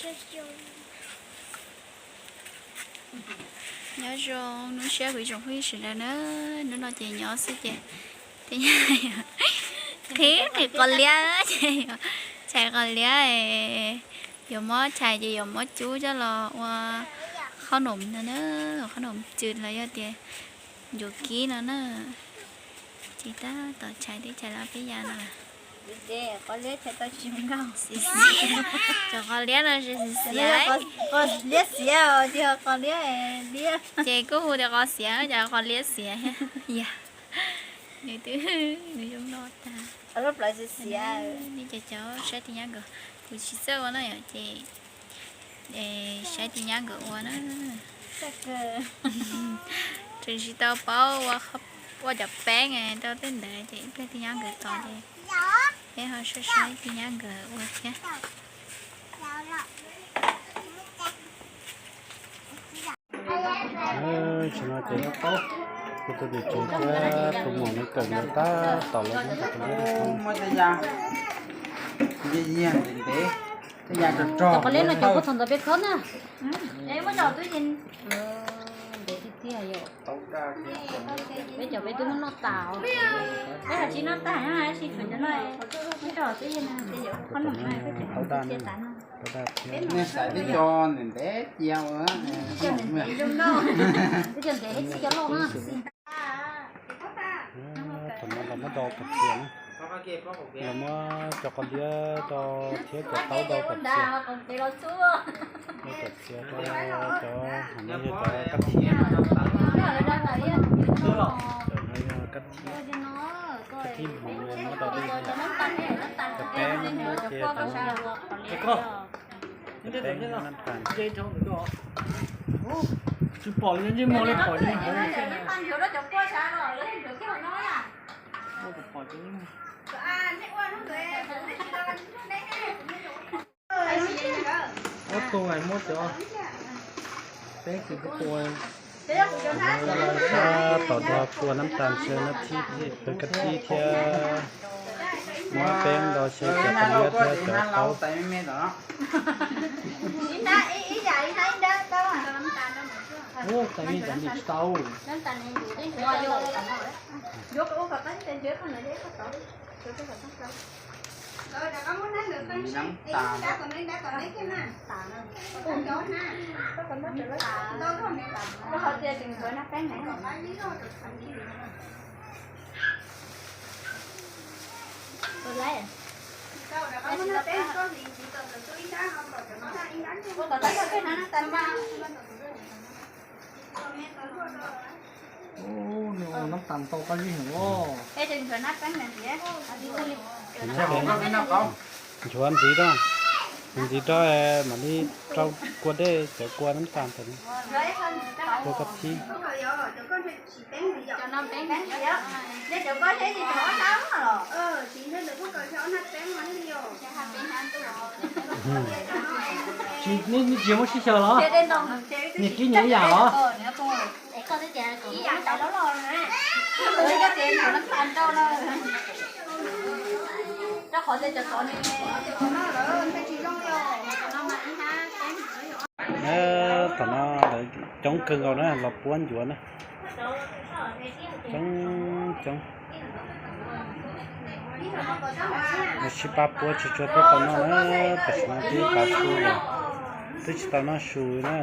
Nyob zoo hnub tshiab kuv ib tsoom phooj ywg sawv daws na, hnub no ces nyob xwb ces qhib qhov liab ces yuav chais qhov liab, yuav muab chais ces yuav muab cub coj los ua qhob noom no na, qhob noom cws los yog tias ncuav kib no na. Ces tab tom chais tib chais los peb ya no. Cov qhov liab no xiav xiav, liab xiav, qhov liab, ces kuj hu tias qhov xiav, cov qhov liab xiav thiab. Yog nws twb, nws zoo no tag. Nej cov cov saib tij nyab nkawd, kuv tsis txawj ua no yom ces saib tij nyab nkawd ua na. Tseem tsis tau paub ua cov peeb rau tej ntawd ces ib pliag tij nyab nkawd tos ces peb ho saib saib tij nyab nkawd ua thiab. Tsis no ces kuv tus niam tsev thiab tus muam nws kawm ntawv tab tom los ua qhov liab. Tej ya rog rog, qhov liab no ces kuv thaum ntawd peb khob na. Ntev tiag tiag yom. Peb cov peb twb muab noj tas os. Peb ho tsis noj tag, tsis tshuav cov no, muab tso twb yeej, qhob noom no, tau daj, tau daj thiab. Nej xaiv twb cov ntev ntev cia ua, twb cov ntev ntev tsis cov loj na. Thaum no los muab do kom txias na, los muab cov qhov liab do thiab cov taub do kom txias. Do kom txias rau cov, hom no yog cov kab thib, cov no yog kab thib, kab thib hmoov muab do dej, cov peeb ces cov, cov peeb nab tas. Tsis pom li, ntsej muag li pom li. Ob tug muab cov peeb tsis tua. Sab tom do kua nab tas, sab nab thib, kab thib thiab muab peeb do seb cov qhov liab thiab cov taub. Ua tais me tais ntsis tsis tau. Nab tas. Ua nws ua nab tas tau qab zib heev os. Nchuav ntxiv rau, ntxiv rau mam li rau kua dej cov kua nab tas ntawd, kua kab thib. Tsis, nej tsis muab sib xyaw los? Niam kib nyiam ib yam los? Thaum no lawv coob kawg nkaus na, los puab ncuav na. Coob coob. Sib pab puab tsis tsuag thiab tau noj na, tam sim no twb kav su lawm, twb tsis tau noj su na.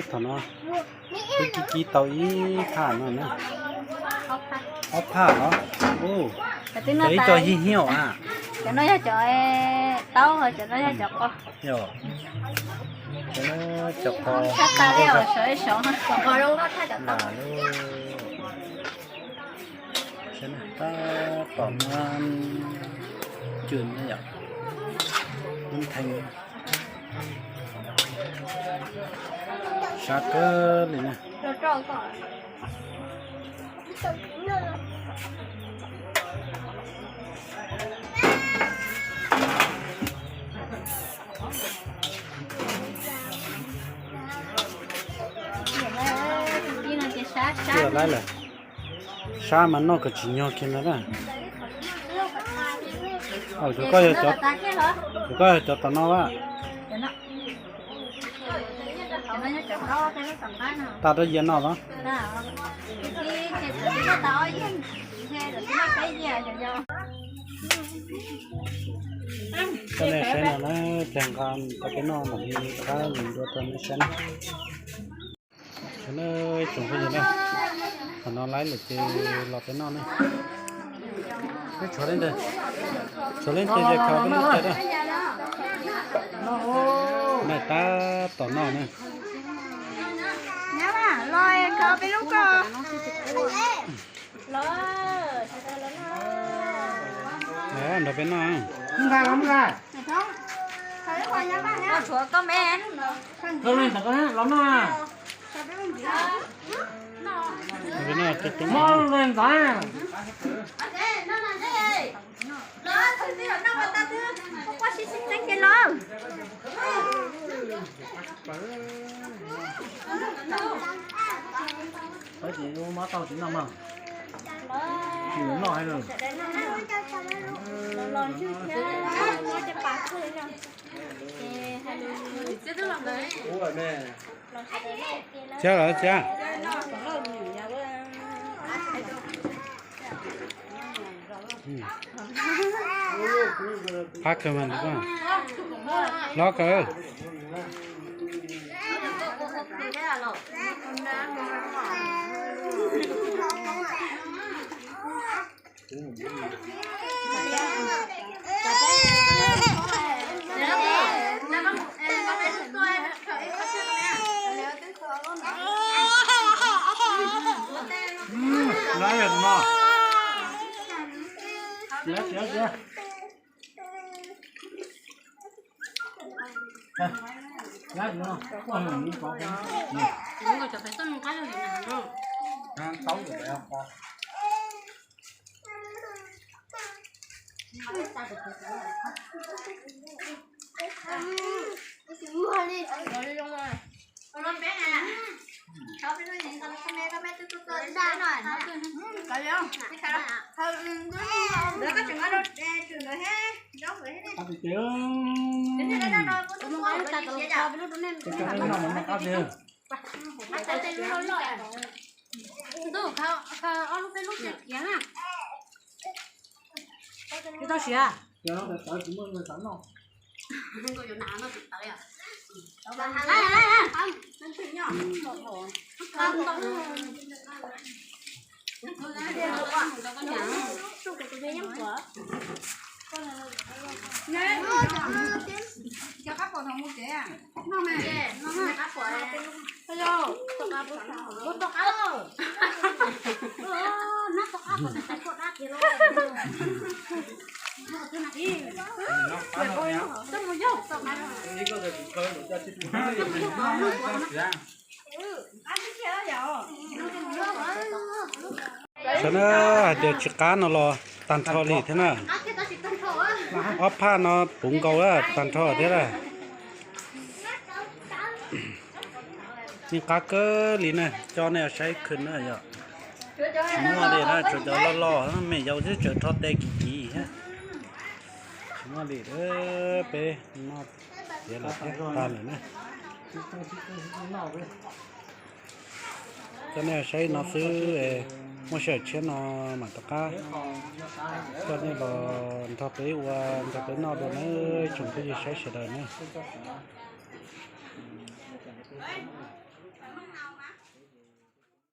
Thaum no twb ci ci tau ib phaj no na. Ob phaj los? Ib co hiaj hiaj as. Cov no yog cov taub, cov no yog cov qos. Cov qos sab tas li os, sawv sov. Lam lub sab tab tom muab cwm no yom, muab theej sab kawg li na. Tij laib lawm, sab mas noj kom tsis nyog kiag ntag na. Tus koj yog cov tom no a. Tas rau yias no los? Coj nej saib no na, cag nqa tau peb noj mam li rov qab mus dua rau nej saib na. Sawv daws tsoom phooj ywg na, qhov no laib lawm ces los peb noj na. Peb tshuav leej twg, tshuav leej twg ces khaws peb lub cawv na. Noj tab tom noj na. Los nrog peb noj. Los noj. Mob tau tsis noj mas, tsis noj hais lus. Txiab los txiab. Qab kawg mas, hlob kawg. Ntuj, khaws ob lub peb lub tsis kiav na. Tsis tau siav. Xyov na, hais tias tsis qab no los tag nrho li thiab na. Ob phaj no puv nkaus lawm, tag nrho thiab lawm. Yeej qab kawg li na, coj nej saib khwv na yom. Tsis muaj li na, tsuas cov loj loj, me yaus twb tseem rho tes kim kim thiab. Tsis muaj li, peb noj tiav los thiab tag lawm na. Coj nej saib no xwb, muaj sij hawm tshiab no mam rov qab coj nej los nrog peb ua, nrog peb noj dua na, tsoom phooj ywg saib sawv daws na.